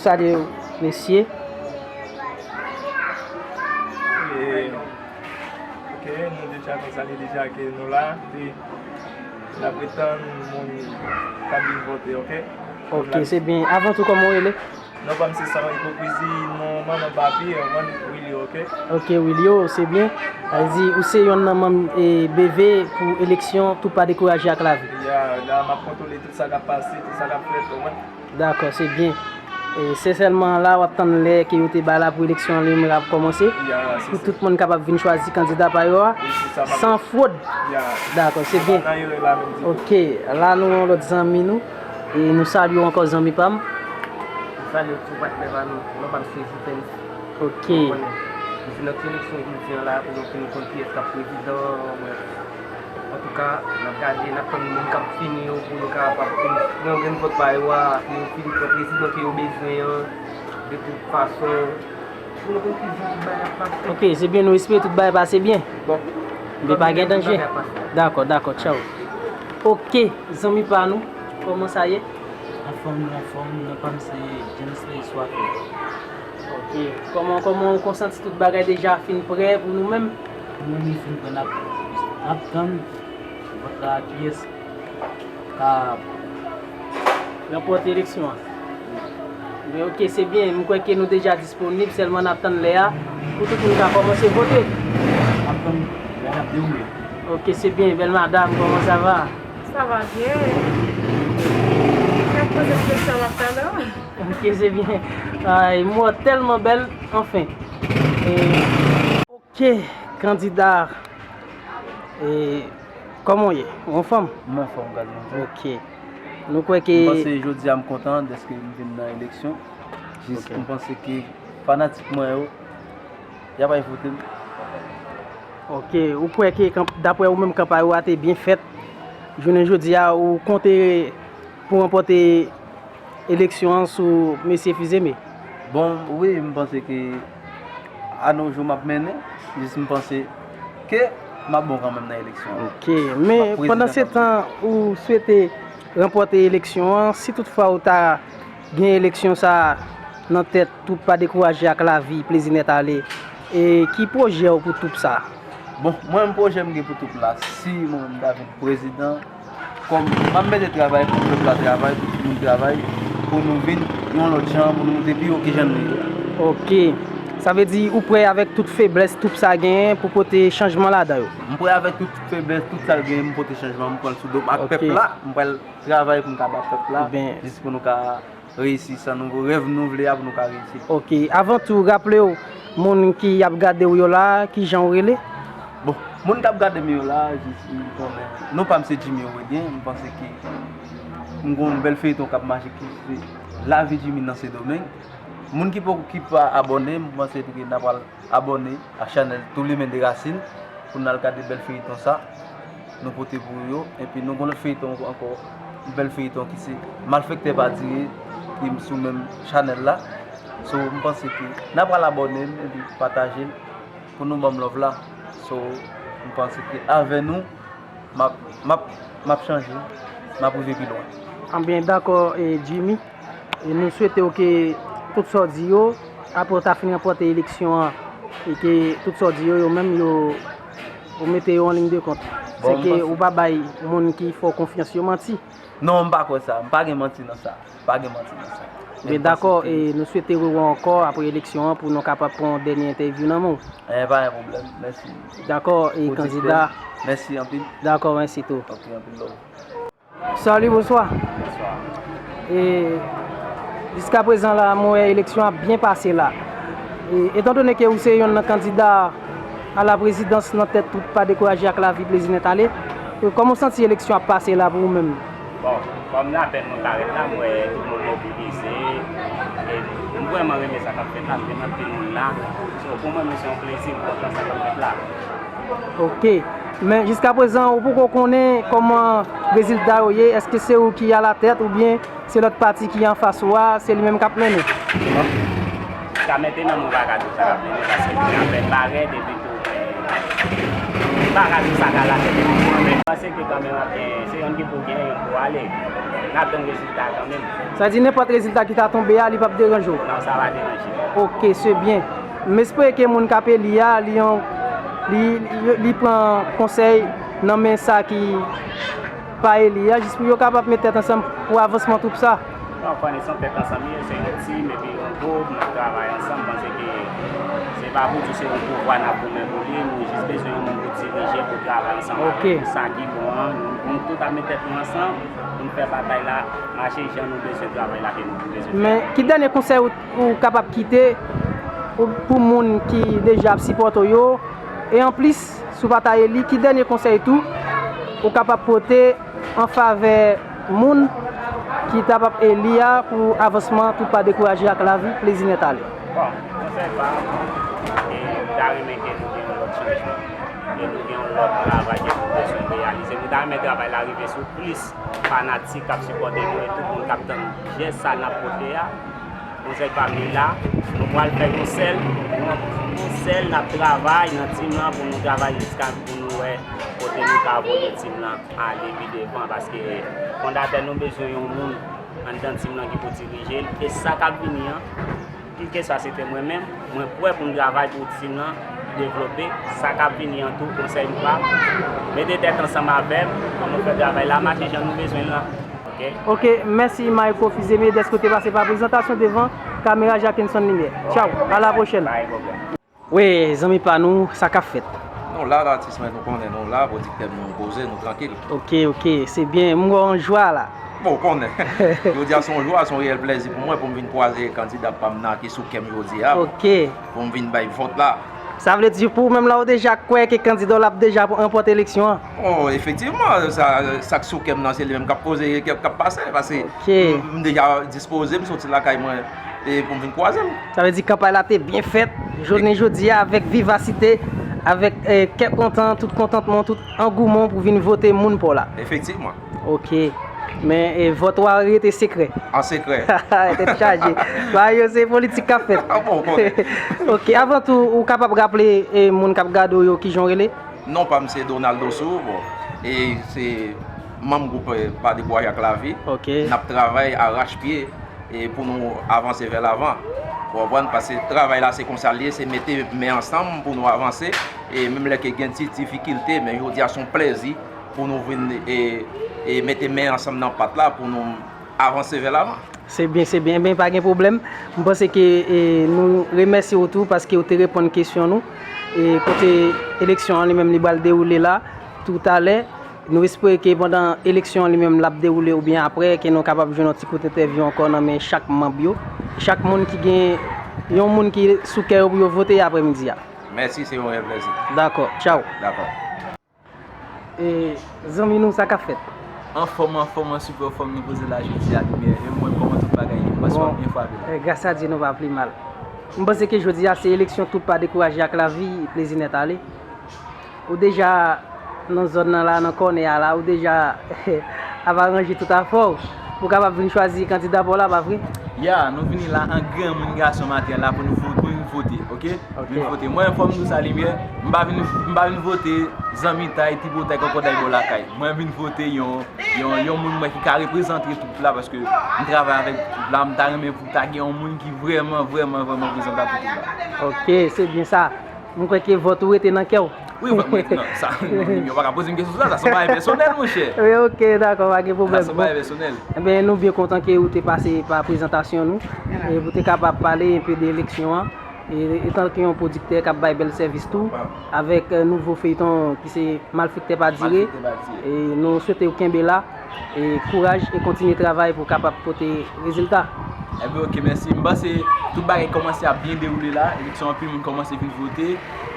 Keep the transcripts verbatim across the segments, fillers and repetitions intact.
Salye w, mesye. E, ok, nou deja konn salye deja ke nou la, e n ap ret tann moun k ap vin vote, ok? Ok, se byen. Avan tou, kòman w rele? Non pa m se San Ipokrizi, non manman papi, ou konprann, Wilio, ok? Ok, Wilio, se byen. Sa vle di, ou se yonn nan manm, e, B V pou eleksyon Tout Pa Dekouraje ak Lavi. Ya, la, m ap kontwole tout sa k ap pase, tout sa k ap fèt, ou konprann? Dakò, se byen. E, se sèlman la w ap tann lè ke yo te bay la pou eleksyon an li menm ap kòmanse. Ya, se sa. Pou tout moun kapab vin chwazi kandida pa yo a, san fwod. Ya. Dakò, se byen. Pa nan erè la menm ditou. Ok, la nou yon lòt zanmi nou. E nou salye w ankò, zanmi pa m. Nou salye w tou, patnè pa nou. Non pa m se Jitens. Ok. Ou konnen. Nou se nan ti eleksyon jodi an la pou nou fin konn kiyès k ap prezidan, brèf. Antouka, n ap gade, n ap tann moun k ap vini yo pou yo kapab fin pran grenn vòt pa yo a, pou yo fin pran prezidan ke yo bezwen an, de tout fason, pou nou konn ki jan tout bagay ap pase. Ok, se byen, nou espere tout bagay pase byen. Bon. Men pa gen danje. Dakò, dakò, tchaw. Ok, zanmi pa nou, kòman sa ye? Anfòm, nou anfòm, non pa m se James Leis Swafi. Ok, kòman, kòman ou konsanti tout bagay deja fin prè pou nou menm? Pou nou menm li fin prè, n ap, n ap tann vòt la, kiyès ka ranpòte eleksyon an. Men ok, se byen, m kwè ke nou deja disponib, sèlman n ap tann lè a pou tout moun ka kòmanse vote. N ap tann lè a, n ap dewoule. Ok, se byen, bèl madam, kòman sa va? Sa va byen. Kèk koze m te sa m ap tann an. Ok, se byen. Ay, mwen tèlman bèl, anfen. E, ok, kandida, e, kòman w ye? Ou anfòm? M anfòm, gad mwen. Ok. Nou kwè ke... M panse jodi a m kontan dèske m vin nan eleksyon. Jis, ok, m panse ke fanatik mwen yo, y ap al vote m. Ok, ou kwè ke kanp-, daprè ou menm, kanpay ou a te byen fèt? Jounen jodi a, ou konte pou ranpòte eleksyon an sou mesye Fils-Aimé? Bon, wi, m panse ke anojou m ap mennen, jis m panse ke m ap bon kanmenm nan eleksyon an. Ok, men pandan se tan ou swete ranpòte eleksyon an, si toutfwa ou ta gen eleksyon sa a nan tèt Tout Pa Dekouraje ak Lavi, Plezi Nèt Ale, e ki pwojè w pou twoup sa a? Bon, mwen menm pwojè m gen pou twoup la, si mwen menm m ta vin prezidan, kòm m ap mete travay pou pèp la travay, pou timoun travay, pou nou vin yon lòt jan, pou nou moute pi wo ke jan nou ye. Ok. Sa vle di ou prè avèk tout feblès twoup sa a genyen pou pote chanjman ladan yo? M prè avèk tout feblès, tout sa l genyen, m pote chanjman, m pran l sou do m ak pèp la, m pral travay pou m ka ba pèp la, jis pou nou ka reyisi sa nou, rèv nou vle a pou nou ka reyisi. Ok, avan tou, raple w, moun ki ap gade w yo la, kijan w rele? Bon, moun k ap gade m yo la, jis m konnen, non pa m se Jimmy Aurelien, m panse ke m gon bèl feyton k ap mache ki se Lavi Jimmy nan Sendomeng. Moun ki poko, ki pa abòne, m panse ke n a pral abòne ak chanèl Tou Limen de Rasin pou n al gade bèl feyton sa nou pote pou yo. Epi nou gon lòt feyton ankò, yon bèl feyton ki se Malfektè Pa Dire, ki sou menm chanèl la. So, m panse ke n a pral abòne l epi pataje l pou nou ban m love la. So, m panse ke avè nou, m ap, m ap, m ap chanje, m ap rive pi lwen. Anben, dakò, e, Jimmy. E nou swete w ke tout sa w di yo, apre w ta fin ranpòte eleksyon an, e ke tout sa w di yo, yo menm, yo, ou mete yo an liy de kont. Sèke ou pa bay moun ki fè w konfyans yo manti. Non, m pa kwè sa. M pa gen manti nan sa. Pa gen manti nan sa. Men dakò, e nou swete rewè w ankò apre eleksyon an pou nou kapab pran yon dènye entèvyou nan men w. Eh, pa gen pwoblèm. Mèsi. Dakò, e kandida. Mèsi anpil. Dakò, mèsi tou. Ok, anpil love. Salut, bonsoir. Bonsoir. E jiska prezan la, mwen wè eleksyon ap byen pase la. E, etan done ke ou se yonn nan kandida a la prezidans nan tèt Tout Pa Dekouraje ak Lavi, Plezi Nèt Ale, e kòman w santi eleksyon ap pase la pou ou menm? Bon, kòm lapèn mwen parèt la, m wè tout moun mobilize. E m vrèman renmen sa k ap fèt la, m renmen anpil moun la. So, pou mwen, menm se yon plezi, m kontan sa k ap fèt la. Ok. Men jiska prezan, ou poko konnen kòman rezilta yo ye? Èske se ou ki alatèt oubyen se lòt pati ki anfas ou a, se li menm k ap mennen? Jiska mentnan, mwen pa ka di w sa k ap mennen, paske m gen anpèn barèt, epi tou, m pa ka di w sa k alatèt, epi tou, men m panse ke kanmenm ap gen, se yonn ki pou gen, yonn pou ale. N ap tann rezilta kanmenm. Sa di nenpòt rezilta ki ta tonbe a, li p ap deranje w? Non, sa va deranje. Ok, se byen. M espere ke moun k ap eli a, li yon, li, li, li pran konsèy nan men sa ki pa eli a, jis pou yo kapab met tèt ansanm pou avansman twoup sa. Non, fò n met tèt ansanm, se yon tim epi yon gwoup, n ap travay ansanm, m panse ke se pa pou di se yon pouvwa n ap goumen pou li, nou jis bezwen yon moun pou dirije, pou travay ansanm avèk nou, sa ki bon an, nou, nou tout ap met tèt nou ansanm, pou n fè batay la mache jan nou bezwen travay la ke nou bezwen fè. Men, ki dènye konsèy ou, ou kapab kite ou, pou moun ki deja ap sipòte w yo? E anplis, si w pa ta eli, ki dènye konsèy tou ou kapab pote an favè moun ki t ap ap eli a pou avansman Tout Pa Dekouraje ak Lavi, Plezi Nèt Ale? Bon, konsèy pa m, e, m ta renmen ke nou gen yon lòt chanjman, ke nou gen yon lòt travay ke nou bezwen reyalize. Nou ta renmen travay la rive sou plis fanatik k ap sipòte nou e tout moun k ap tann jès sa n ap pote a. Konsèy pa m li la, nou pral fè yon sèl, yon, yon sèl n ap travay nan tim lan pou nou travay jiska pou nou wè kote nou ka voye tim lan ale pi devan, paske fondatè nou bezwen yon moun anndan tim lan ki pou dirije l, e sa k ap vini an, kèlkeswa se te mwen menm, mwen prè pou m travay pou tim lan devlope, sa k ap vini an tou, konsèy m pa m, mete tèt ansanm avè m, pou nou fè travay la mache jan nou bezwen l lan. Ok? Ok, mèsi Mayko Fizeme dèske w te pase pa prezantasyon devan kamera Jackenson Limyè. Tchaw, a la pwochèn. Pa gen pwoblèm. Wi, zanmi pa nou, sa k ap fèt? Nou la, atis mwen, nou konnen nou la, pwodiktè m nou poze, nou trankil. Ok, ok, se byen, m wè w an jwa la. Bon, w konnen. Jodi a se yon jwa, se yon reyèl plèzi pou mwen pou m vin kwaze kandida pa m nan ki sou kè m jodi a. Ok. Pou m vin bay vòt la. Sa vle di pou ou menm la, ou deja kwè ke kandida w la ap deja ranpòte eleksyon an? Oh, efektivman, sa, sa k sou kè m nan, se li menm k ap poze, k ap, k ap pase, paske Ok. m, m deja dispoze, m soti lakay mwen, e pou m vin kwaze l. Sa vle di kanpay la te byen fèt, jounen jodi a, avèk vivasite, avèk, eh, kè kontan, tout kontantman, tout angouman pou vin vote moun pa w la. Efektivman. Ok. Men, eh, vòt ou a rete sekrè. An sekrè. Tèt chaje. Ba yo, se politik k ap fèt. Ah bon, bon. Ok, avan tou, ou kapab raple, eh, moun k ap gade w yo kijan w rele? Non pa m se Donald Dosou, bon, e se manm gwoup, eh, Pa Dekouraje ak Lavi. Ok. N ap travay arachpye, e pou nou avanse vè lavan. Ou konprann? Paske travay la se konsa l ye, se mete men ansanm pou nou avanse. E menm lè ke gen ti difikilte, men jodi a se yon plèzi pou nou vin, e, e mete men ansanm nan pat la pou nou avanse vè lavan. Se byen, se byen. Enben, pa gen pwoblèm. M panse ke, e, nou remèsye w tou paske w te reponn kesyon nou. E kote eleksyon an li menm li pral dewoule la, toutalè. Nou espere ke pandan eleksyon an li menm l ap dewoule oubyen aprè, ke nou kapab jwenn yon ti kout entèvyou ankò nan men chak manm yo. Chak moun ki gen yon moun ki sou kè yo pou yo vote aprèmidi a. Mèsi, se yon reyèl plèzi. Dakò, tchaw. Dakò. E, zanmi nou, sa k ap fèt? Anfòm, anfòm, an sipè fòm, nou poze la jodi a, limyè, e mwen kòman tout bagay ye, m panse w ap byen frape la. Eh, gras a Dye, nou pa pi mal. M panse ke jodi a, se eleksyon Tout Pa Dekouraje ak Lavi, Plezi Nèt Ale. Ou deja nan zòn nan la, nan kònè a la, ou deja ap aranje tout afè w pou w kapab vin chwazi kandida pa w la, pa vre? Ya, nou vini la an granmoun gason maten an la pou nou vo-, pou nou vote, ok? Ok. Vin vote. Mwen, fò m di w sa, limyè, m pa vin, m pa vin vote zanmitay, tripotay, kòkòday bò lakay. Mwen vin vote yon, yon, yon moun mwen ki ka reprezante twoup la, paske m travay avèk twoup la, m ta renmen pou ta gen yon moun ki vrèman, vrèman, vrèman reprezantab pou twoup la. Ok, se byen sa. Mwen kwè ke vòt ou rete nan kè w. Wi, vòt mwen rete nan, sa, non, limyè, w pa ka poze m kesyon sou sa, sa se yon bagay pèsonèl, monchè. Wi, ok, dakò, pa gen pwoblèm. Sa se yon bagay pèsonèl. Enben, nou byen kontan ke ou te pase pa prezantasyon nou, e pou te kapab pale enpe de eleksyon an. E, etan ke yon pwodiktè k ap bay bèl sèvis tou, avèk, eh, nouvo feyton ki se Malfektè Pa Dire. Malfektè Pa Dire. E nou swete w kenbe la, e kouraj e kontinye travay pou w kapab pote rezilta. Enben, ok, mèsi. M panse tout bagay kòmanse ap byen dewoule la, eleksyon anpil moun kòmanse vin vote,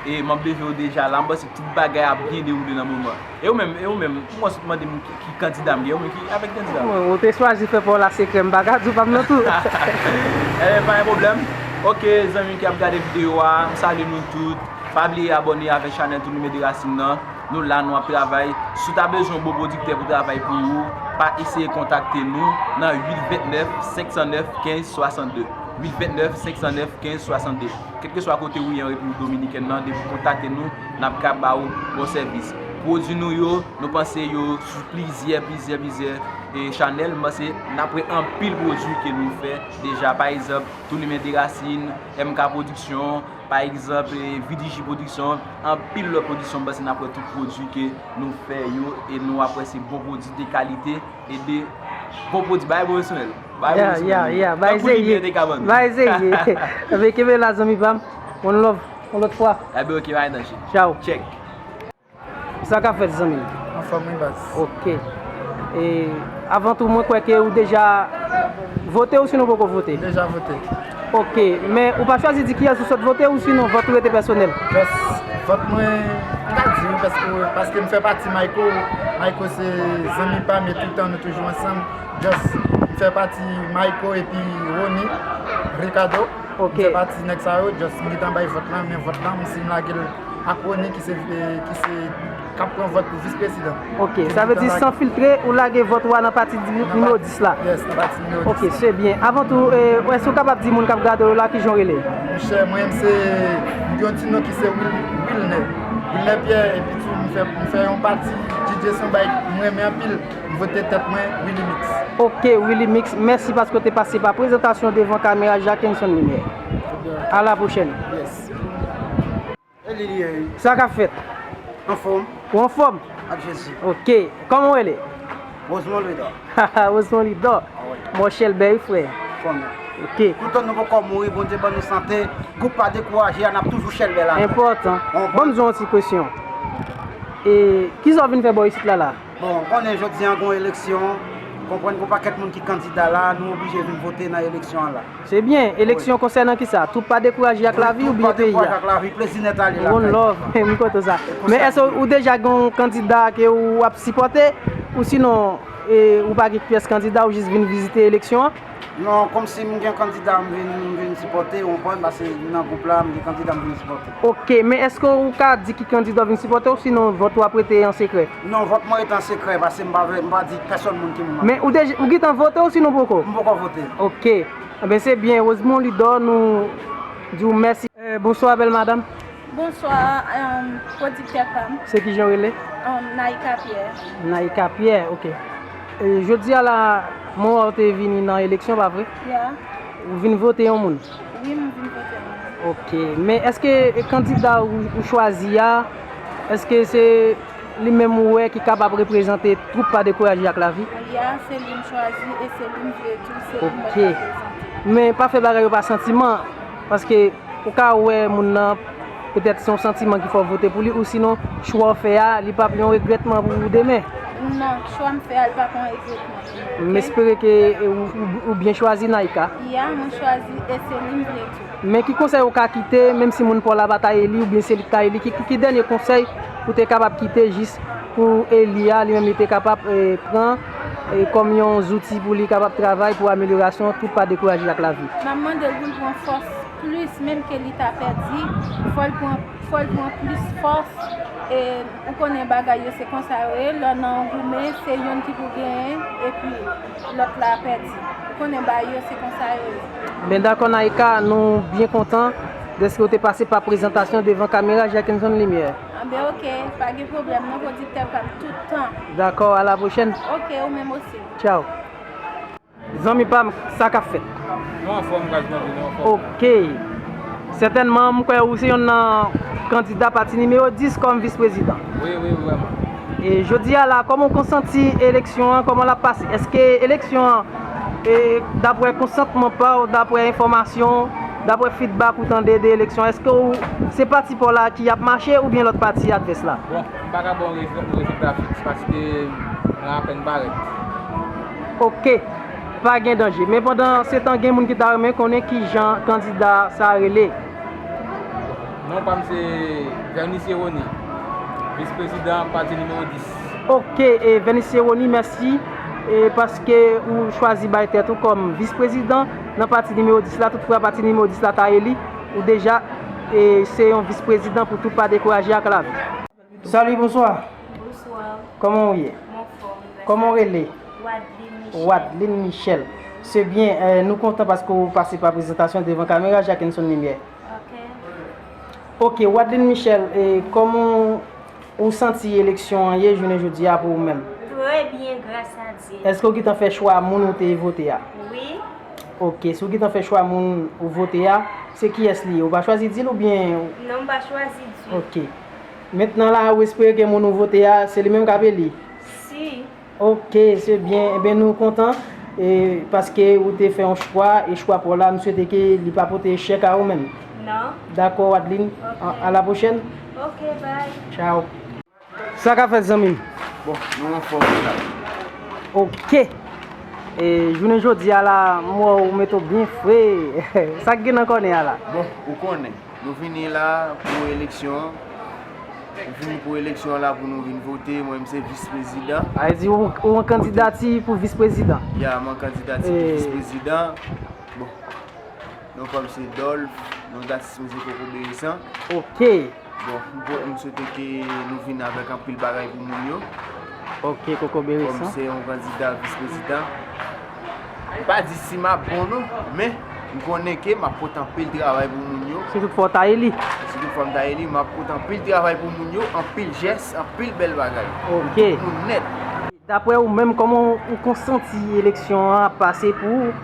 e m ap leve yo deja la, m panse tout bagay ap byen dewoule nan moman. E ou menm, e ou menm, m wè w sot mande m ki, ki kandida m ye, ou menm ki avèk kandida m? Bon, ou te chwazi fè pa w la sekrè, m pa ka di w pa m nan tou. Enben, pa gen pwoblèm. Ok, zanmi m ki ap gade videyo a, m salye nou tout. Pa bliye abòne avèk chanèl Tout Limyè Derasin nan. Nou la, nou ap travay. Si w ta bezwen yon bon pwodiktè pou travay pou ou, pa eseye kontakte nou nan uit vennèf, senk san nèf, kenz swasannde. Uit vennèf, senk san nèf, kenz swasannde. Kèlkeswa kote ou ye an Repiblik Dominikèn nan, depi w kontakte nou, n ap ka ba ou bon sèvis. Pwodui nou yo, nou panse yo sou plizyè, plizyè, plizyè e chanèl. M panse n ap wè anpil pwodui ke nou fè deja. Pa egzanp, Tou Limen Derasin, M K Pwodiksyon, pa egzanp, e, V D J Pwodiksyon, anpil lòt pwodiksyon. M panse n ap wè tout pwodui ke nou fè yo e nou ap wè se bon pwodui de kalite e de bon pwodui. Bagay pwofesyonèl. Bagay pwofesyonèl. Ya, ya, ya. Bagay serye. Bagay serye. Ebyen, kenbe la, zanmi pa m. One love. Yon lòt fwa. Ebyen, ok, bagay nan chit. Tchao. Check. Sa k ap fèt, zanmi m? Anfòm wi, baz. Ok. E, avan tou, mwen kwè ke ou deja vote ou sinon poko vote? Deja vote. Ok, men ou pa chwazi di kiyès ou sot vote ou sinon vòt ou rete pèsonèl? Just vòt mwen, m ka di wi, paske, paske m fè pati Mayko. Mayko se zanmi pa m e toutan nou toujou ansanm. Just m fè pati Mayko epi Rony, Ricardo. Ok. M fè pati nèg sa yo, just m gentan bay vòt lan, men vòt lan, m si m lage l ak Rony ki se, ki se, k ap pran vòt pou vis prezidan. Ok, sa vle di san filtre, ou lage vòt ou a nan pati di, nimewo dis la. Yes, nan pati nimewo dis. Ok, se byen. Avan tou, e, èske ou kapab di moun k ap gade w la kijan w rele? Monchè, mwen menm se, m gen yon ti non ki se Wil-, Wilner. Wilner Pierre, epi tou, m fè, m fè yon pati D J Son bay, m renmen anpil. M vote tèt mwen, Willy Mix. Ok, Willy Mix, mèsi paske w te pase pa prezantasyon devan kamera Jackenson Lumière. A la pwochèn. Yes. E li li ye. Sa k ap fèt? Anfòm. Ou anfòm? Ak Jezi. Ok. Kòman w rele? Rosemond Louidor. Rosemond Louidor. Mwen Chèlbè wi, frè. Kòman? Ok. Kontan nou poko mouri, Bondye ban nou sante. Gwoup pa dekouraje a, n ap toujou Chèlbè la. Enpòtan. Bon, m di w yon ti kesyon. E kisa w vin fè bò isit la la? Bon, ou konnen jodi a gon eleksyon, ou konprann gon pakèt moun ki kandida la, nou oblije vin vote nan eleksyon an la. Se byen, eleksyon konsènan kisa? Twoup pa dekouraje ak lavi oubyen peyi a? Twoup pa dekouraje ak lavi, plezi nèt ale lakay. One love, m kontan sa. Men èske ou deja gen yon kandida ke ou ap sipòte? Ou sinon, e, ou pa gen pyès kandida, ou jis vin vizite eleksyon an? Non, kòmsi m gen kandida, m vin, m vin sipòte, ou konprann, paske nan gwoup la, m gen kandida, m vin sipòte. Ok, men èske ou ka di ki kandida w vin sipòte, ou sinon vòt ou ap rete an sekrè? Non, vòt mwen rete an sekrè, paske m pa vle, m pa di pèsòn moun ki moun. Men ou deja, ou gentan vote ou sinon poko? M poko vote. Ok. Enben, se byen, Rosemond Louidor, nou di w mèsi. Eh, bonswa, bèl madanm. Bonswa, um, pwodiktè pa m. Se kijan w rele? Um, Naïka Pierre. Naïka Pierre, ok. E, jodi a la, mwen wè w te vini nan eleksyon, pa vre? Ya. Ou vin vote yon moun? Wi, m vin vote yon moun. Ok. Men èske kandida ou, ou chwazi a, èske se li menm ou wè ki kapab reprezante twoup pa dekouraje ak lavi? Ya, se li m chwazi e se li m vle tou, se li m mèt reprezante. Men pa fè bagay yo pa santiman, paske ou ka wè moun nan, petèt se yon santiman ki fè w vote pou li, ou sinon, chwa w fè a, li p ap yon regrètman pou ou demen. Non, chwa m fè a, li p ap yon regrètman. M espere ke, e, ou, ou, ou byen chwazi Naïka. Ya, mwen chwazi e se li m vle tou. Men ki konsèy ou ka kite, menm si moun pa w la pa ta eli, oubyen se li k ta eli, ki, ki, ki dènye konsèy ou te kapab kite jis pou eli a, li menm li te kapab, e, pran, e, kòm yon zouti pou li kapab travay pou amelyorasyon, twoup pa dekouraje ak lavi? M ap mande l pou l pran fòs plis, menm ke li ta pèdi, fò l pran, fò l pran plis fòs, e, ou konnen bagay yo se konsa yo ye, lè w nan yon goumen, se youn ki pou genyen, epi lòt la pèdi. Ou konnen bagay yo se konsa yo ye. Ben dakò Naïka, nou byen kontan dèske w te pase pa prezantasyon devan kamera Jackenson Lumière. Anben ok, pa gen pwoblèm non, pwodiktè pa m tout tan. Dakò, a la pwochèn. Ok, ou menm osi. Tchao. Zanmi pa m, sa k ap fèt? Nou anfòm, Gaz Bandi, nou anfòm. Ok. Sètènman, m kwè ou se yonn nan kandida pati nimewo dis kòm vis prezidan. Wi, wi, wi, vrèman. E jodi a la, kòman w konsanti eleksyon an, kòman l ap pase? Èske eleksyon an, e, daprè konsantman pa w, daprè enfòmasyon, daprè feedback ou tande de eleksyon, èske ou, se pati pa w la ki ap mache oubyen lòt pati advès la? Bon, m pa ka ba w rezon, rezilta fiks paske mwen apèn parèt. Ok, pa gen danje. Men pandan se tan, gen moun ki ta renmen konnen kijan kandida sa rele. Non pa m se Vernice Rony, vis prezidan pati nimewo dis. Ok, e Vernice Rony, mèsi, e paske ou chwazi bay tèt ou kòm vis prezidan nan pati nimewo dis la. Toutfwa pati nimewo dis la ta eli, ou deja, e, se yon vis prezidan pou twoup pa dekouraje ak lavi. Salut, bonsoir. Bonsoir. Kòman w ye? Mwen anfòm, mèsi. Kòman w rele? Wadeline Michel. Wadeline Michel. Se byen, eh, nou kontan paske w pase pa prezantasyon devan kamera Jackenson Lumière. Ok. Ok, Wadeline Michel, e kòman w Ou santi eleksyon an ye jounen jodi a pou ou menm? Trè byen, gras a Dye. Èske ou gentan fè chwa moun ou te vote a? Wi. Ok, si w gentan fè chwa moun ou vote a, se kiyès li ye? Ou pa chwazi di l oubyen? Non, m pa chwazi di l. Ok. Mentnan la, ou espere ke moun ou vote a, se li menm k ap eli? Si. Ok, se byen. Ebyen, nou kontan, e, paske ou te fè yon chwa, e chwa pa w la, m swete ke li pa pote echèk a ou menm. Non. Dakò, Wadeline. Ok. A, a la pwochèn. Ok, bye. Tchao. Sa k ap fèt, zanmi m? Bon, nou anfòm la. Ok. E, jounen jodi a la, m wè w mete w byen fre. Sa k gen nan kòne a la? Bon, ou konnen, nou vini la pou eleksyon an. Nou vini pou eleksyon an la pou nou vin vote. Mwen, m se vis prezidan. A, di ou, ou an kandidati pou vis prezidan? Ya, m an kandidati pou vis prezidan. Bon, non pa m se Dolph, non datis mwen se Koko Beresan. Ok. Bon, m pou, m swete ke nou vin avèk anpil bagay pou moun yo. Ok, Koko Beresan. Kòm se yon kandida vis prezidan. M pa di si m ap bon non, men m konnen ke m ap pote anpil travay pou moun yo. Si toutfwa w ta eli. Si toutfwa m ta eli, m ap pote anpil travay pou moun yo, anpil jès, anpil bèl bagay. Ok. Pou tout moun nèt. Daprè ou menm, kòman ou, ou konsanti eleksyon an ap pase pou ou?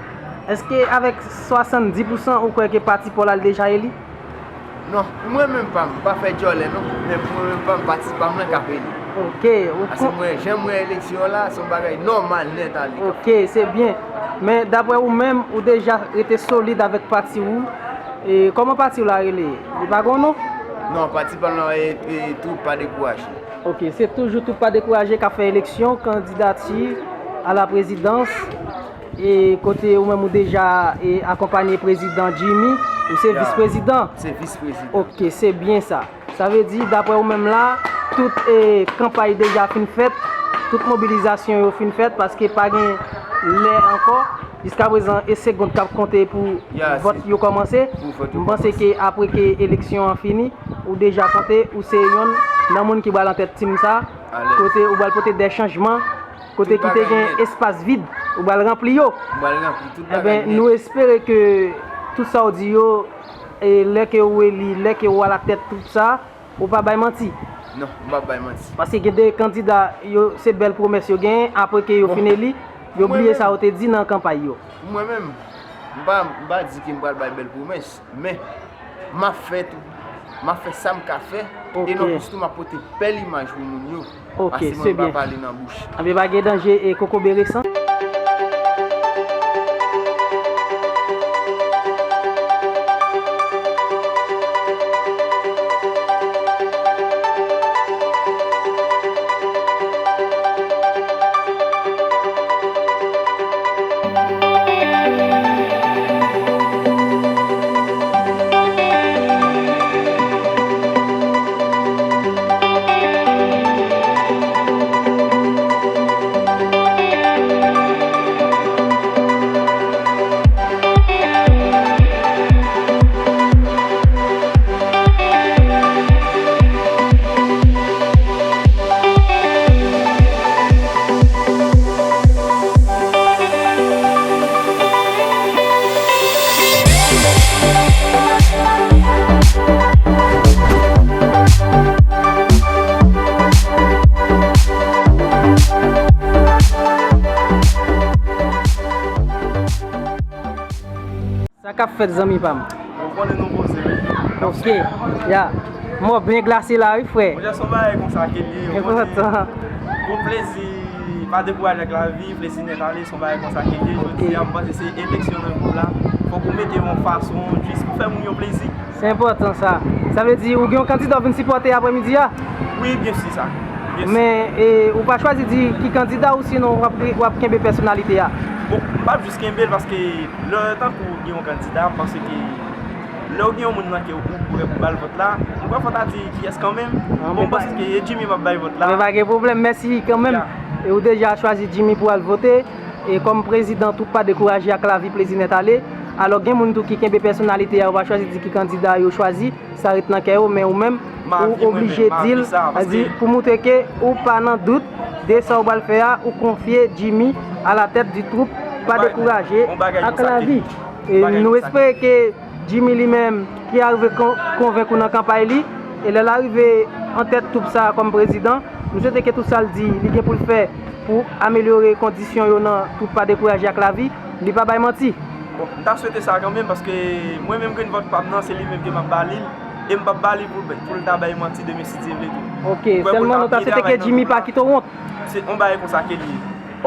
Èske avèk swasanndis pousan ou kwè ke pati pa w la l deja eli? Non, pou mwen menm pa m, m pa fè djòlè non, men pou mwen menm pa m, pati pa m nan k ap eli. Ok, ou... Paske mwen, jan m wè eleksyon an la, se yon bagay nòmal nèt ale. Ok, se byen. Men daprè ou menm, ou deja rete solid avèk pati ou. E kòman pati w la rele? Li pa gen yon non? Non, pati pa m nan, e, e, Twoup Pa Dekouraje. Ok, se toujou Twoup Pa Dekouraje k ap fè eleksyon, kandidati a la prezidans, e kote ou menm ou deja, e, akonpanye prezidan Jimmy, ou se vis prezidan. Se vis prezidan. Ok, se byen sa. Sa vle di, daprè ou menm la, tout, e, kanpay deja fin fèt, tout mobilizasyon yo fin fèt, paske pa gen lè ankò. Jiskaprezan, e segond k ap konte pou vòt yo kòmanse. M panse ke apre ke eleksyon an fini, ou deja konte, ou se yonn nan moun ki pral antèt tim sa, kote ou pral pote de chanjman, kote ki te gen espas vid, ou pral ranpli yo. Ebyen, nou espere ke tout sa w di yo, e lè ke ou eli, lè ke ou alatèt twoup sa, ou pa bay manti. Non, m p ap bay manti. Paske gen de kandida, yo, se bèl pwomès yo genyen, apre ke yo fin eli, yo bliye sa yo te di nan kanpay yo. Mwen menm, m pa, m pa di ke m pral bay bèl pwomès, men m ap fè tou. M ap fè sa m ka fè, e non plis tou m ap pote bèl imaj pou moun yo. Ok, se byen. Paske mwen m pa pale nan bouch. Anben, pa gen danje, e Koko Beresan. Sa k ap fèt, zanmi pa m? Ou konnen nou poze, wi. Ok, ya. Mò byen glase la, wi, frè. Monchè, se yon bagay konsa ke l ye. Enpòtan. Bon plezi, pa dekouraje ak lavi, plezi nèt ale, se yon bagay konsa ke l ye. Ok. Jodi a, m panse se eleksyon nan gwoup la. Fòk ou mete yon fason jis pou fè moun yo plezi. Se enpòtan sa. Sa vle di ou gen yon kandida w vin sipòte aprèmidi a? Wi, byen si sa. Byen si. Men, e, ou pa chwazi di ki kandida ou sinon w ap, w ap kenbe pèsonalite a? Bon, m p ap jis kenbe l paske lè tankou w gen yon kandida, m panse ke lè w gen yon moun nan ke w prè pou ba l vòt la, m kwè fò w ta di kiyès kanmenm. Bon, m panse ke e Jimmy m ap bay vòt la. Men pa gen pwoblèm, mèsi kanmenm. Ya. E ou deja chwazi Jimmy pou al vote. E kòm prezidan Twoup Pa Dekouraje ak Lavi Plezi Nèt Ale. Alò, gen moun tou ki kenbe pèsonalite a, yo pa chwazi di ki kandida yo chwazi, sa ret nan kè yo, men ou menm, ou oblije di l, sa di, pou moutre ke ou pa nan dout de sa w pral fè a, ou konfye Jimmy alatèt di Twoup Pa Dekouraje ak Lavi. E nou espere ke Jimmy li menm ki arive kon-, konvenk ou nan kanpay li, e lè l arive an tèt twoup sa a kòm prezidan. Nou swete ke tout sa l di, li gen pou l fè pou amelyore kondisyon yo nan twoup Pa Dekouraje ak Lavi, li pa bay manti. Bon, m ta swete sa kanmenm, paske mwen menm grenn vòt pa m nan, se li menm ke m ap ba li l, e m p ap ba li pou, pou l ta bay manti demen si Dye vle tou. Ok, sèlman nou ta swete ke Jimmy pa kite w wont. Se yon bagay konsa ke li ye.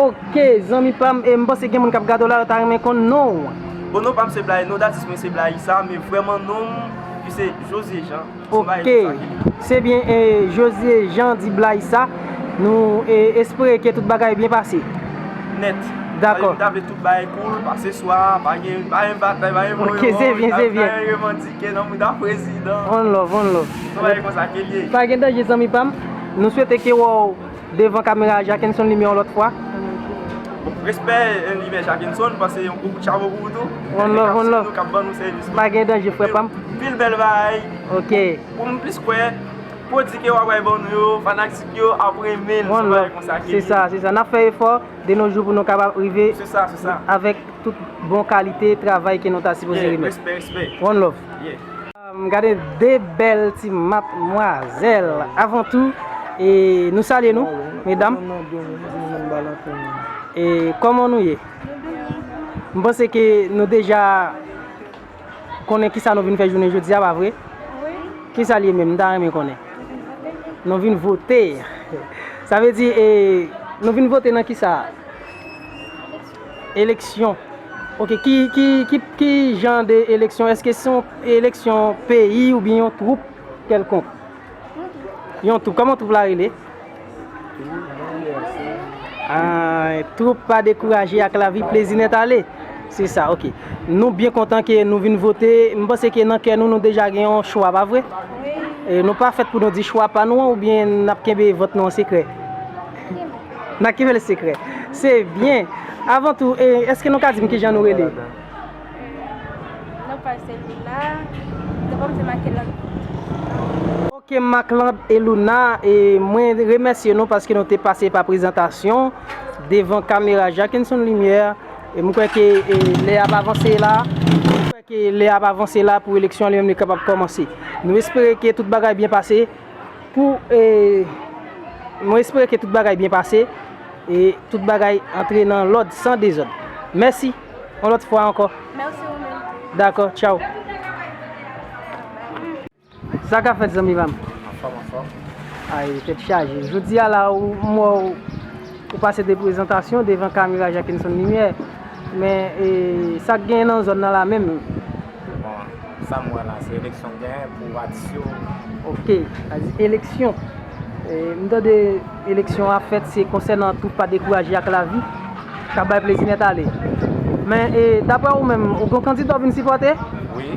Ok, zanmi pa m, e m panse gen moun k ap gade w la, yo ta renmen konn non w. Bon, non pa m se Blaye, non datis mwen se Blayisa, men vrèman non m, li se José Jean. Ok, se byen, e, José Jean di Blayisa, nou, e, espere ke tout bagay byen pase. Nèt. Dakò. M ta vle tout bagay cool, pase swa, pa gen, pa gen batay, pa gen voye, ok, se byen, se byen, pa gen revandike nan mouda prezidan. One love, one love. Yon bagay konsa ke li ye. Pa gen danje, zanmi pa m. Nou swete ke w wè w devan kamera Jackenson Lumière yon lòt fwa. Bon, respè, eh, Lumière Jackenson, m panse yon gwo kout chapo pou ou tou. One love, one love. Nou k ap ban nou sèvis. Pa gen danje, frè pa m. Pil bèl bagay. Ok. Pou m plis kwè, pwodui ke w ap bay ban nou yo, fanatik yo ap renmen l, se yon bagay konsa ke li ye. Se sa, se sa. N ap fè efò de nos jours pou nou kapab rive avèk tout bon kalite travay ke nou ta sipoze remèt. Respè, respè. One love. Yeah. M gade de bèl ti matmwazèl. Avan tou, e, nou salye nou, medam. E kòman nou ye? M panse ke nou deja konnen kisa nou vin fè jounen jodi a, pa vre? Wi. Kisa l ye menm? M ta renmen konnen. Nou vin vote. Sa vle di, e, nou vin vote nan kisa? Eleksyon. Ok, ki, ki, ki, ki jan de eleksyon? Èske se yon eleksyon peyi oubyen yon twoup kèlkonk? Yon twoup. Kòman twoup la rele? Ah, twoup Pa Dekouraje ak Lavi, plezi nèt ale. Se sa, ok. Nou byen kontan ke nou vin vote. M panse ke nan kè nou, nou deja gen yon chwa, pa vre? Wi. E nou pa fèt pou nou di chwa pa nou an oubyen n ap kenbe vòt nou an sekrè? N ap kenbe l sekrè. Se byen. Avan tou, e, èske nou ka di m kijan nou rele? Non pa m se Luna. Non pa m se Makelan. Ok, Macland e Luna, e mwen remèsye nou paske nou te pase pa prezantasyon devan kamera Jackenson Lumière. E m kwè ke, e, lè ap avanse la, m kwè ke lè ap avanse la pou eleksyon an li menm li kapab kòmanse. Nou espere ke tout bagay byen pase pou, e, mwen espere ke tout bagay byen pase e tout bagay antre nan lòd san dezòd. Mèsi, yon lòt fwa ankò. Mèsi ou menm tou. Dakò, tchaw. Sa k ap fèt, zanmi pa m? Anfòm, anfòm. Ay, tèt chaje. Jodi a la, ou, m wè w, ou pase de prezantasyon devan kamera Jackenson Lumière. Men, e, sa k genyen nan zòn nan la menm? Bon, sa m wè la, se eleksyon k genyen pou atis yo. Ok, sa di eleksyon. E, m tande eleksyon ap fèt, se konsènan twoup Pa Dekouraje ak Lavi k ap bay plezi nèt ale. Men, e, daprè ou menm, ou gen kandida w vin sipòte? Wi.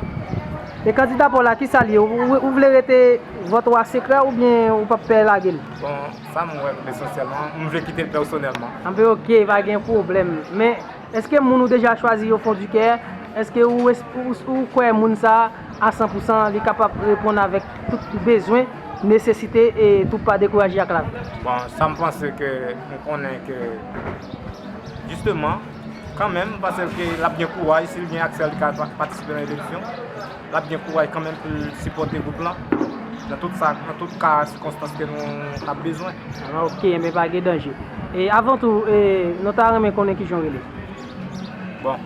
E kandida pa w la, kisa l ye? Ou, ou, ou vle rete vòt ou a sekrè oubyen ou p ap pè lage l? Bon, sa m wè esansyèlman, m vle kite l pèsonèlman. Anben, ok, pa gen pwoblèm. Men, èske moun ou deja chwazi yo fon di kè, èske ou, ou, ou kwè moun sa a, a san pou san, li kapab reponn avèk tout bezwen, nesesite e twoup Pa Dekouraje ak Lavi? Bon, sa m panse ke, m konnen ke, jisteman, kanmenm, m panse ke l ap gen kouraj, si l gen aksè, li ka pa-, patisipe nan eleksyon. L ap gen kouraj kanmenm pou l sipòte gwoup lan nan tout sa, nan tout ka, sikonstans ke nou ap bezwen. Ah, ok, men pa gen danje. E avan tou, e, nou ta renmen konnen kijan w rele. Bon,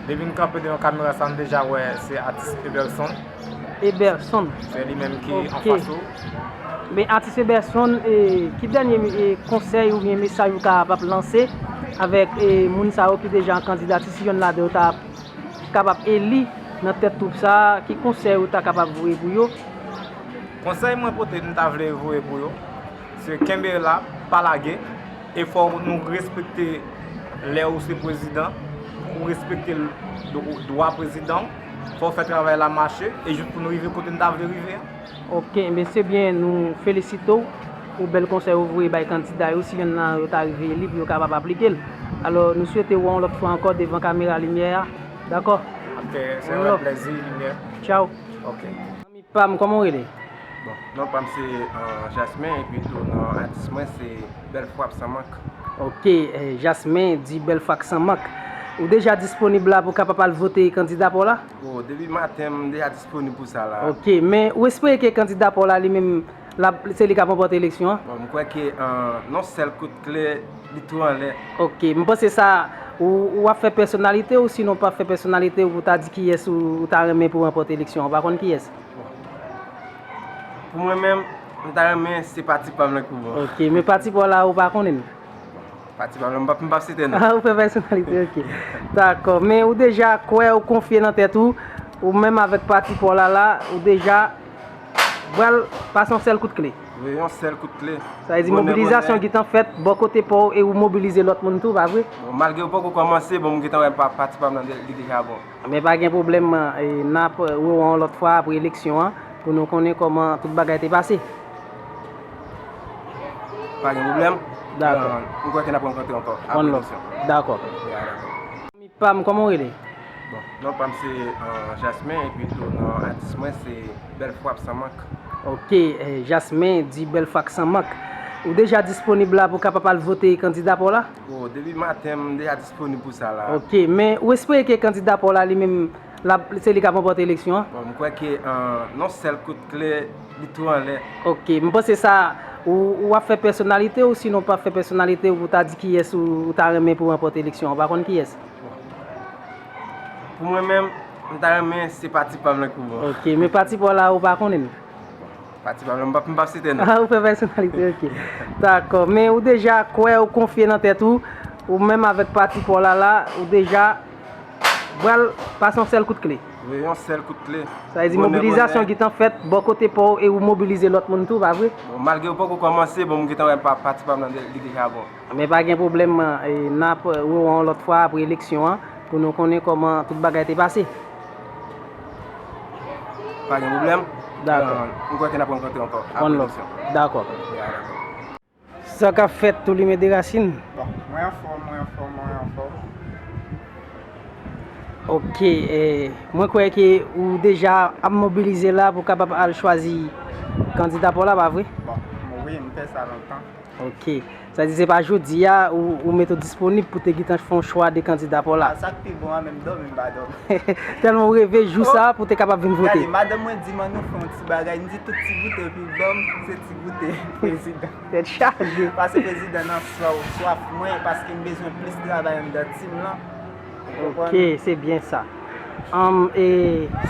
depi m kanpe devan kamera sa, m deja wè se atis Eberson. Eberson. Se li menm ki anfas ou. Men atis Eberson, e, ki dènye, e, konsèy oubyen mesaj ou kapab lanse avèk, e, moun sa yo ki deja an kandidati, si yonn ladan yo ta kapab eli nan tèt twoup sa a, ki konsèy ou ta kapab voye pou yo? Konsèy mwen pote, m ta vle voye pou yo, se kenbe la, pa lage, e fò nou respekte lè ou se prezidan, ou respekte l-, dwa prezidan, fò w fè travay la mache, e jis pou nou rive kote n ta vle rive an. Ok, men se byen, nou felisite w pou bèl konsèy ou voye bay kandida yo, si yonn nan yo ta rive eli pou yo kapab aplike l. Alò, nou swete w yon lòt fwa ankò devan kamera limyè a. Dakò? Ok, se yon rèl plèzi, limyè. Tchaw. Ok. Zanmi pa m, kòman w rele? Bon, non pa m se, euh, Jasmin, epi tou non atis mwen se Bèl Frap San Mank. Ok, eh, Jasmin di Bèl Frap San Mank. Ou deja disponib la pou kapab al vote kandida pa w la? O, depi maten, m deja disponib pou sa la. Ok, men ou espere ke kandida pa w la li menm, l ap, se li k ap ranpòte eleksyon an? Bon, m kwè ke, euh, yon sèl kout kle, li tou anlè. Ok, m panse sa, ou, ou ap fè pèsonalite ou sinon w p ap fè pèsonalite ou ta di kiyès ou, ou ta renmen pou ranpòte eleksyon an, ou pa konn kiyès? Bon. Pou mwen menm, m ta renmen se pati pa m nan k pou bon. Ok, men pati pa w la, ou pa konnen l? Pati pa m nan, m p ap, m p ap site non. Ah, ou fè pèsonalite, ok. Dakò, men ou deja kwè, ou konfye nan tèt ou, ou menm avèk pati pa w la la, ou deja pral pase yon sèl kout kle. Wi, yon sèl kout kle. Sa vle di mobilizasyon gentan fèt bò kote pa w e ou mobilize lòt moun tou, pa vre? Bon, malgre yo poko kòmanse, bon, m gentan wè pa, pati pa m nan de-, li deja bon. Men pa gen pwoblèm, e, n ap rewè w yon lòt fwa apre eleksyon an pou nou konnen kòman tout bagay te pase. Pa gen pwoblèm. Dakò. Euh, m kwè ke n ap rankontre ankò apre eleksyon. Dakò. Ya, dakò. Zanmi pa m, kòman w rele? Bon, non pa m se, euh, Jasmin, epi tou non atis mwen se Bèl Frap San Mank. Ok, eh, Jasmin di Bèl Frap San Mank. Ou deja disponib la pou kapab al vote kandida pa w la? O, depi maten, m deja disponib pou sa la. Ok, men ou espere ke kandida pa w la li menm, l ap, se li k ap ranpòte eleksyon an? Bon, m kwè ke, euh, yon sèl kout kle, li tou anlè. Ok, m panse sa, ou, ou ap fè pèsonalite ou sinon w p ap fè pèsonalite ou ta di kiyès ou, ou ta renmen pou ranpòte eleksyon an, ou pa konn kiyès? Bon. Pou mwen menm, m ta renmen se pati pa m nan k pou bon. Ok, men pati pa w la, ou pa konnen l? Pati pa m nan, m p ap, m p ap site non. Ah, ou fè pèsonalite, ok. Dakò, men ou deja kwè, ou konfye nan tèt ou, ou menm avèk pati pa w la la, ou deja pral pase yon sèl kout kle. Wi, yon sèl kout kle. Sa vle di mobilizasyon gentan fèt bò kote pa w e ou mobilize lòt moun tou, pa vre? Bon, malgre yo poko kòmanse, bon, m gentan wè pa, pati pa m nan de-, li deja bon. Men pa gen pwoblèm, e, n ap rewè w yon lòt fwa apre eleksyon an pou nou konnen kòman tout bagay te pase. Pa gen pwoblèm. Dakò. Euh, m kwè ke n ap rankontre ankò apre eleksyon. Dakò. Ya, dakò. Sa k ap fèt, Toulimen Derasin? Bon, mwen anfòm, mwen anfòm, mwen anfòm. Ok, eh, mwen kwè ke ou deja ap mobilize la pou kapab al chwazi kandida pa w la, pa vre? Bon, wi, m fè sa lontan. Ok. Sa di se pa jodi a ou, ou mete w disponib pou te gentan fè yon chwa de kandida pa w la? A, sa k pi bon an, menm dòmi m pa dòmi. Tèlman w reve jou sa pou te kapab vin vote. Gade, madanm mwen di m ann nou fè yon ti bagay, m di tout ti goute pi bon, se ti goute, prezidan. Tèt chaje. Pase prezidan nan swa-, swaf mwen, paske m bezwen plis travay anndan tim lan. Ou konprann? Ok, se byen sa. Ann, e,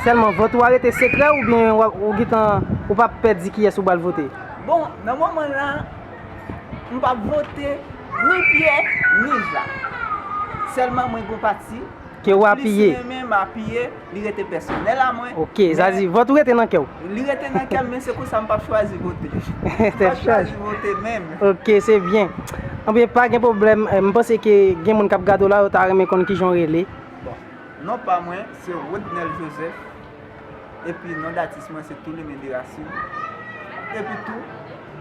sèlman vòt ou a rete sekrè oubyen w ap, ou gentan, ou p ap pè di kiyès ou pral vote? Bon, nan moman la, m p ap vote ni Pyè, ni Jak. Sèlman mwen gon pati ke w apiye. Plis renmen m apiye, li rete pèsonèl a mwen. Ok, sa di vòt ou rete nan kè w. Li rete nan kè m, men se konsa m p ap chwazi vote. M p ap chwazi vote menm. Ok, se byen. Anben, pa gen pwoblèm. Eh, m panse ke gen moun k ap gade w la, yo ta renmen konn kijan w rele. Bon, non pa mwen, se Rodnel Joseph. Epi non datis mwen se Toulimen Derasin. Epi tou,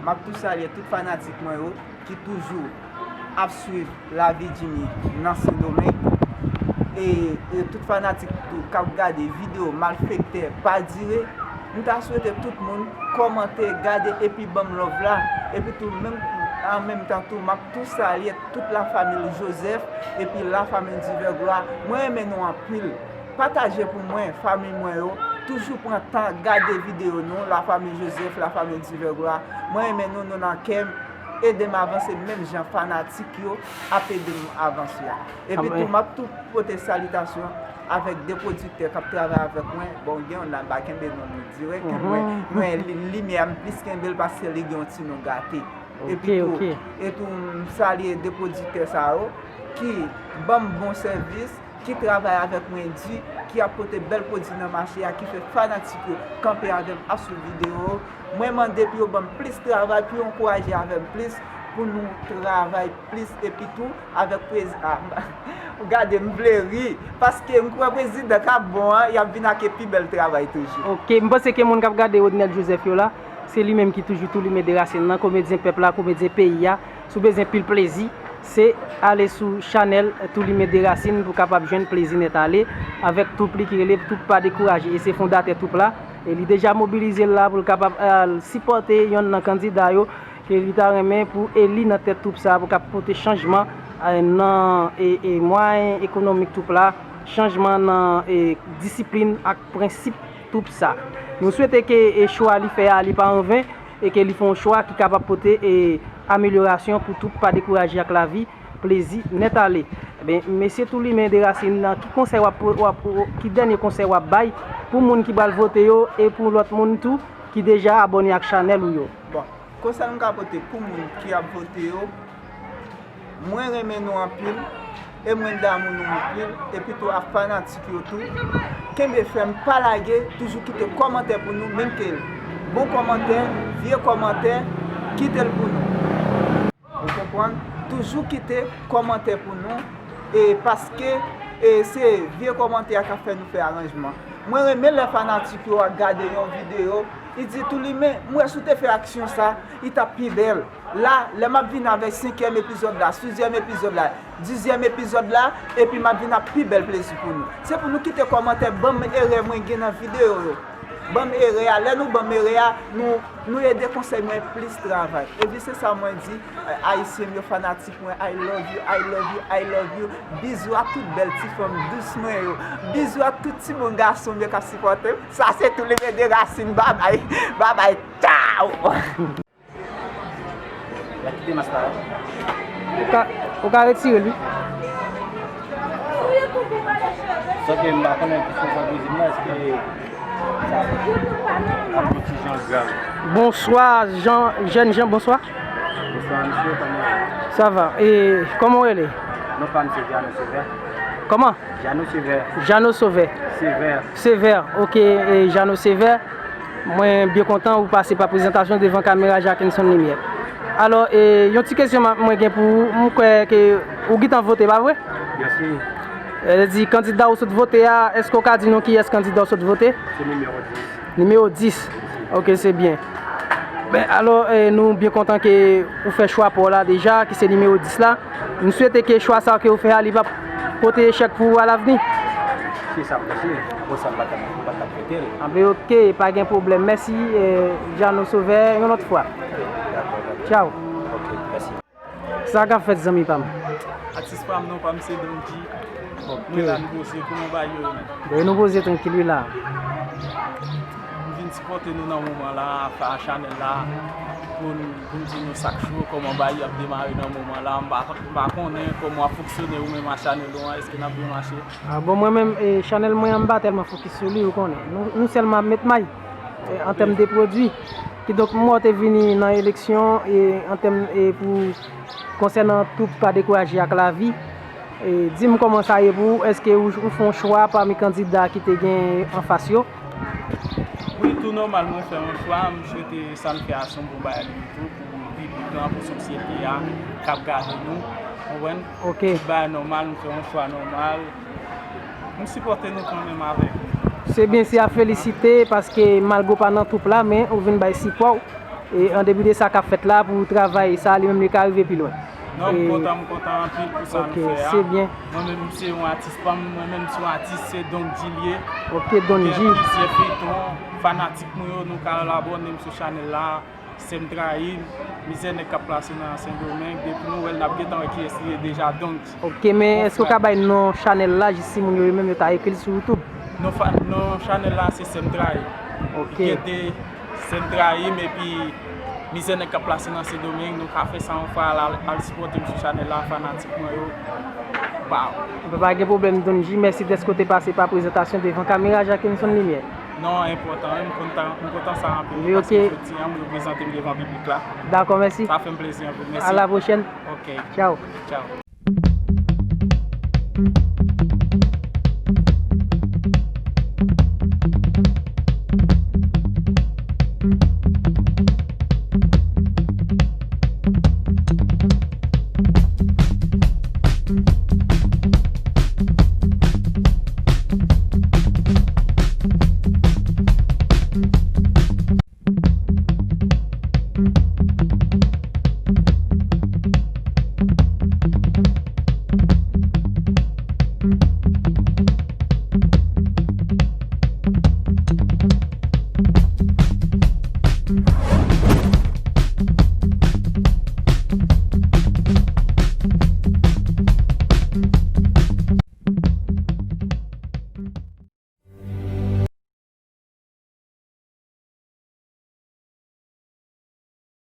m ap tou salye tout fanatik mwen yo ki toujou ap swiv lavi Jimmy nan Sendomeng. E, e tout fanatik tou k ap gade videyo malfektè pa dire, m ta swete tout moun kòmante, gade epi ban m love la. Epi tou, menm, an menm tan tou, m ap tou salye tout lafanmi Joseph epi lafanmi Divèglwa. Mwen renmen nou anpil. Pataje pou mwen, fanmi mwen yo. Toujou pran tan gade videyo nou, lafanmi Joseph, lafanmi Divèglwa. Mwen renmen nou, nou nan kè m. Ede m avanse menm jan fanatik yo ap ede m avanse a. Epi tou, m ap tou pote salitasyon avèk de pwodiktè k ap travay avèk mwen. Bon, gen youn la m pa kenbe non li dirèk, men, men li, limyè a m plis kenbe l paske li gen yon ti non gate. Epi tou, e tou, m salye de pwodiktè sa yo ki ban m bon sèvis, ki travay avèk mwen di, ki ap pote bèl pwodui nan mache a, ki fè fanatik yo kanpe avè m ap swiv videyo yo. Mwen mande pou yo ban m plis travay, pou yo ankouraje avè m plis, pou nou travay plis, epi tou, avèk prezi-, a, ou gade m vle ri, paske m kwè prezidan k ap bon an, y ap vin ak pi bèl travay toujou. Ok, m panse ke moun k ap gade Rodnel Joseph yo la, se li menm ki toujou Toulimen Derasin nan, komedyen pèp la, komedyen peyi a. Si w bezwen pil plezi, se ale sou chanèl Toulimen Derasin pou w kapab jwenn plezi nèt ale avèk twoup li ki rele Twoup Pa Dekouraje. E se fondatè twoup la. E li deja mobilize l la pou l kapab al sipòte yonn nan kandida yo ke li ta renmen pou eli nan tèt twoup sa a pou k ap pote chanjman eh, nan, eh, eh, mwayen ekonomik twoup la, chanjman nan, eh, disiplin ak prensip twoup sa. Nou swete ke, eh, chwa li fè a, li pa anven, e ke li fè yon chwa ki kapab pote, eh, amelyorasyon pou twoup Pa Dekouraje ak Lavi, plezi nèt ale. Ebyen, mesye Toulimen Derasin, nan ki konsèy w ap, w ap, ki dènye konsèy w ap bay pou moun ki pral vote yo e pou lòt moun tou ki deja abòne ak chanèl ou yo? Bon, konsèy m ka pote pou moun ki ap vote yo, mwen renmen nou anpil, e mwen damou nou anpil, epi tou ak fanatik yo tou. Kenbe fèm, pa lage, toujou kite kòmantè pou nou, menm ke l bon kòmantè, vye kòmantè, kite l pou nou. Ou konprann? Toujou kite kòmantè pou nou, e paske, e se vye kòmantè a k ap fè nou fè aranjman. Mwen renmen lè fanatik yo ap gade yon videyo, li di, Toulimen, m wè si w te fè aksyon sa, li t ap pi bèl. La, lè m ap vin avèk senkyèm epizòd la, sizyèm epizòd la, dizyèm epizòd la, epi m ap vin ak pi bèl plezi pou nou. Se pou nou kite kòmantè, ban m erè mwen gen nan videyo yo. Ban m erè a. Lè nou ban m erè a, nou, nou ede konsèy mwen plis travay. Epi se sa mwen di, eh, Ayisyen m yo, fanatik mwen, I love you, I love you, I love you. Bizou a tout bèl ti fanm dous mwen yo. Bizou a tout timoun gason m yo k ap sipòte m. Sa se Toulimen Derasin. Babay, babay, tchaw! L ap kite mas la. Ou ka, ou ka retire l, wi. Sòke m pa konnen ki fon sa kouzin nan, èske sa ap yon ti jan grav. Bonswa, Jean, jèn Jean, bonswa. Bonswa, mesye, kòman w ye? Sa va. E kòman w rele? Non pa m se Jeannot Sauveur. Kòman? Jeannot Sauveur. Jeannot Sauveur. Sauveur. Sauveur, ok, e Jeannot Sauveur. Mwen byen kontan ou pase pa prezantasyon devan kamera Jackenson Lumière. Alò, e, yon ti kesyon m a, mwen gen pou ou, m kwè ke ou gentan vote, pa vre? Byen si. E, di kandida ou sot vote a, èske w ka di nou kiyès kandida ou sot vote? Se nimewo dis. Nimewo dis. Ok, se byen. Ben, alò, e, nou byen kontan ke ou fè chwa pa w la deja, ki se nimewo dis la. M swete ke chwa sa ke ou fè a, li p ap pote echèk pou ou alavni. Se sa m panse. Konsa m pa t ap, m pa t ap vote l. Anben, ok, pa gen pwoblèm. Mèsi, e, Jeannot Sauveur, yon lòt fwa. Dakò, dakò. Tchaw. Ok, mèsi. Sa k ap fèt, zanmi pa m? Atis pa m, non pa m se Don G. Ok. Mwen la, nou poze, kòman bagay yo ye menm? Ben, nou poze trankil, wi, la. M vin sipòte nou nan moman la, fè chanèl la, pou n, pou n di nou sa k cho, kòman bagay yo ap demare nan moman la. M pa, m pa konnen kòman w ap fonksyone ou menm ak chanèl ou an, èske n ap byen mache? Ah, bon, mwen menm, e, chanèl mwen an, m pa tèlman fokis sou li, ou konnen. Nou, nou sèlman ap met may, e, an tèm de pwodui. Kidonk, m wè w te vini nan eleksyon, e, an tèm, e, pou, konsènan twoup Pa Dekouraje ak Lavi, e, di m kòman sa ye pou ou, èske ou, ou fè yon chwa pami kandida ki te gen anfas yo? Wi, tou nòmal, mwen fè yon chwa, m swete sa n fè a se yon bon bagay li ye tou, pou piblik lan, pou sosyete a, k ap gade nou, konprann? Ok. Tout bagay nòmal, m fè yon chwa nòmal. M sipòte nou kanmenm avèk nou. Se byen, se a felisite, paske malgre w pa nan twoup la, men ou vin bay sipò w. E an depi de sa k ap fèt la, pou travay sa li menm li ka rive pi lwen. Non, m kontan, m kontan anpil pou sa nou fè a. Ok, se byen. Mwen menm, m se yon atis pa m, mwen menm, m se yon atis, se Don G li ye. Ok, Don G. Gen plizyè feyton, fanatik mwen yo, nou ka al abòne m sou chanèl la. Sè m trayi m, Mizè Nèg k ap plase nan Sendomeng, depi nou wè l, n ap gentan wè kiyès li ye deja, Don G. Ok, men èske w ka bay non chanèl la, jis timoun yo, yo menm, yo ta ekri l sou YouTube? Non, fa-, non chanèl la, se Sè m trayi m. Ok. Gen de Sè m trayi m epi Mizè Nèg k ap plase nan Sendomeng, nou ka fè sa yon fwa, al, al, al sipòte m sou chanèl la, fanatik mwen yo. Baww. Papa, gen pwoblèm, Don G, mèsi dèske w te pase pa prezantasyon devan kamera Jackenson Lumière. Non, enpòtan, wi, m kontan, m kontan sa anpil, wi, paske ok, jodi a, m reprezante m devan piblik la. Dakò, mèsi. Sa fè m plezi anpil, mèsi. A la pwochèn. Ok. Tchaw. Tchaw.